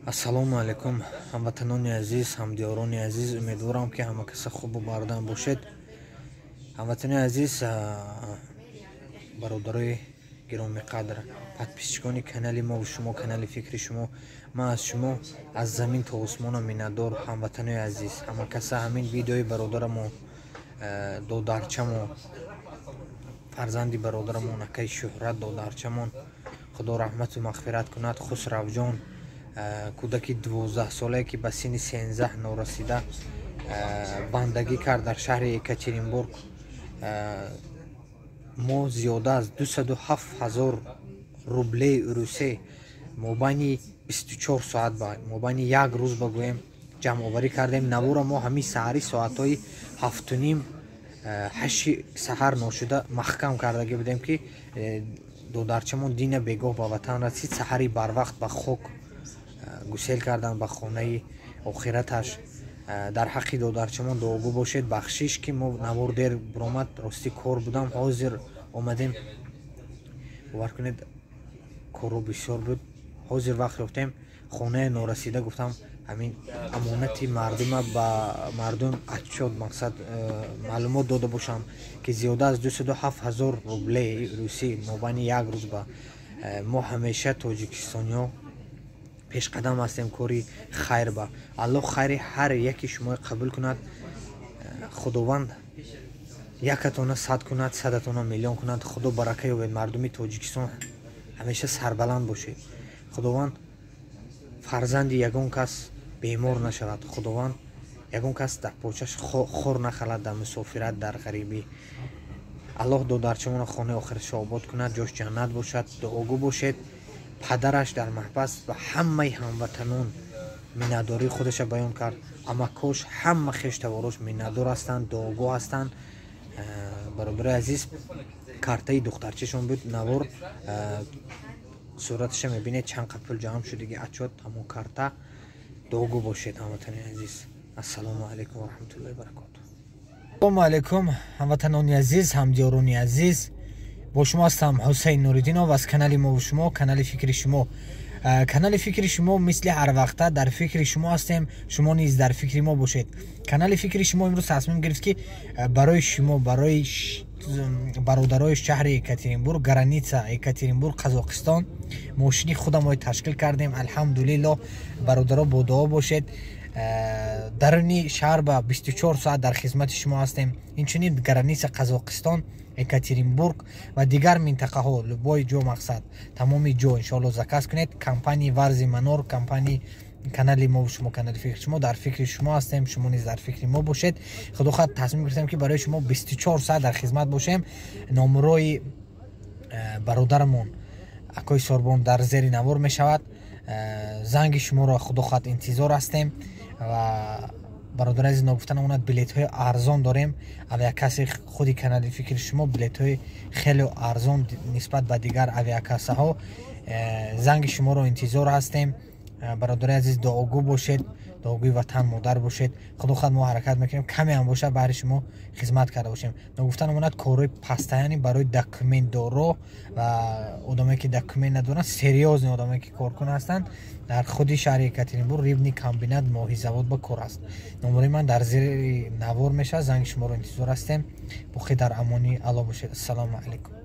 Ассалому алайкум, ҳамватанони азиз, ҳамдиёрони азиз. Умедворам, ки ҳама каса хубу бардам бошед. Ҳамватанони азиз, бародарои гиромиқадр, подписчикони канали мову шумо, канали фикри шумо, ман аз шумо аз замин то осмона миннатдор. Ҳамватанои азиз, ҳама каса ҳамин видеои бародарамо, додарчамо, фарзанди бародарамон, акаи Шӯҳрат, додарчамон, Худо раҳмату мағфират кунад, Хусравҷон, кӯдаки 12-солае, ки ба синни 13 норасида бандагӣ кард дар шаҳри Екатеринбург. Мо зиёда аз 207 000 рублеи урусӣ мобайни 24 соат, ба мобайни як рӯз багӯем, ҷамъоварӣ кардем. Навора мо ҳамин саҳари соатҳои 7:30, 8-и саҳар ношуда маҳкам кардагӣ будем, ки додарчамон дина бегоҳ ба ватан расид. Саҳари барвақт ба хок гусел кардан ба хонаи охираташ. Дар ҳаққи додарчамон дуогӯ бошед. Бахшиш, ки мо навор дер биромад, ростӣ кор будам, ҳозир омадем. Бовар кунед, корро бисёр буд, ҳозир вақт ёфтем. Хонаи норасида гуфтам, ҳамин амонати мардума ба мардум отчёт, мақсад, маълумот дода бошам, ки зиёда аз 207 000 рублеи русӣ мобайни як рӯз ба мо. Ҳамеша тоҷикистониҳо пешқадам ҳастем кори хайр ба. Аллоҳ хайри ҳар яки шуморо қабул кунад. Худованд якатона сад кунад, садатона миллион кунад. Худо барака ёбед. Мардуми Тоҷикистон, ҳамеша сарбаланд бошед. Худованд фарзанди ягон кас бемор нашавад. Худованд ягон кас дар почаш хор нахалад, дар мусофират, дар ғарибӣ. Аллоҳ додарчамона хонаи охиратшо обод кунад, ҷош ҷаннат бошад. Дуогӯ бошед. Падараш дар маҳбас ба ҳамаи ҳамватанон миннатдории худаша баён кард. Амакош, ҳама хештаворош миннатдор ҳастанд, дуогӯ ҳастанд. Бародарои азиз, картаи духтарчишон буд навор, сураташа мебинед, чанд қа пул ҷамъ шудиги, отчёт ҳамон карта. Дуогӯ бошед, ҳамватанони азиз. Ассалому алайкум ва раҳматуллоҳи баракоту. Ассалому алайкум, ҳамватанони азиз, ҳамдиёрони азиз. Бо шумо ҳастам Ҳусейн Нуриддинов аз канали мову шумо, канали фикри шумо. Канали фикри шумо мисли ҳар вақта дар фикри шумо ҳастем, шумо низ дар фикри мо бошед. Канали фикри шумо имрӯз тасмим гирифт, ки барои шумо, барои бародарои шаҳри Екатеринбург, граница Екатеринбург Қазоқистон, мошини худамо ташкил кардем. Алҳамдулилло. Бародаро, бо дуо бошед. Даруни шаҳр ба 24 соат дар хизмати шумо ҳастем. Инчунин граница Қазоқистон, Екатеринбург ва дигар минтақаҳо, любой ҷо, мақсад, тамоми ҷо, иншоалло, заказ кунед. Компанияи Варзи Манор, компанияи канали мо, шумо, канали фикри шумо, дар фикри шумо ҳастем, шумо низ дар фикри мо бошед. Худо хоҳад, тасмим гирифтем, ки барои шумо 24 соат дар хизмат бошем. Номерои бародарамон акои Сорбон дар зери навор мешавад. Занги шуморо, худо хоҳад, интизор ҳастем. Ва бародари азиз, ногуфта намонад, билетҳои арзон дорем. Авиакасси худи канали фикри шумо, билетҳои хеле арзон нисбат ба дигар авиакассаҳо. Занги шуморо интизор ҳастем. Бародари азиз, дуогӯ бошед, дуогӯи ватан модар бошед. Худо хоҳад, мо ҳаракат мекунем, каме ҳам бошад, баҳри шумо хизмат карда бошем. Ногуфта намонад, корҳои постоянный барои документдоро ва одамое, ки документ надоранд, серьёзный одамое, ки коркун ҳастанд, дар худи шаҳри Екатеринбург, рыбный комбинат, моҳизавод ба кор аст. Номерои ман дар зери навор мешавад. Занги шуморо интизор ҳастем. Боқӣ дар амони Алло бошед. Ассалому алайкум.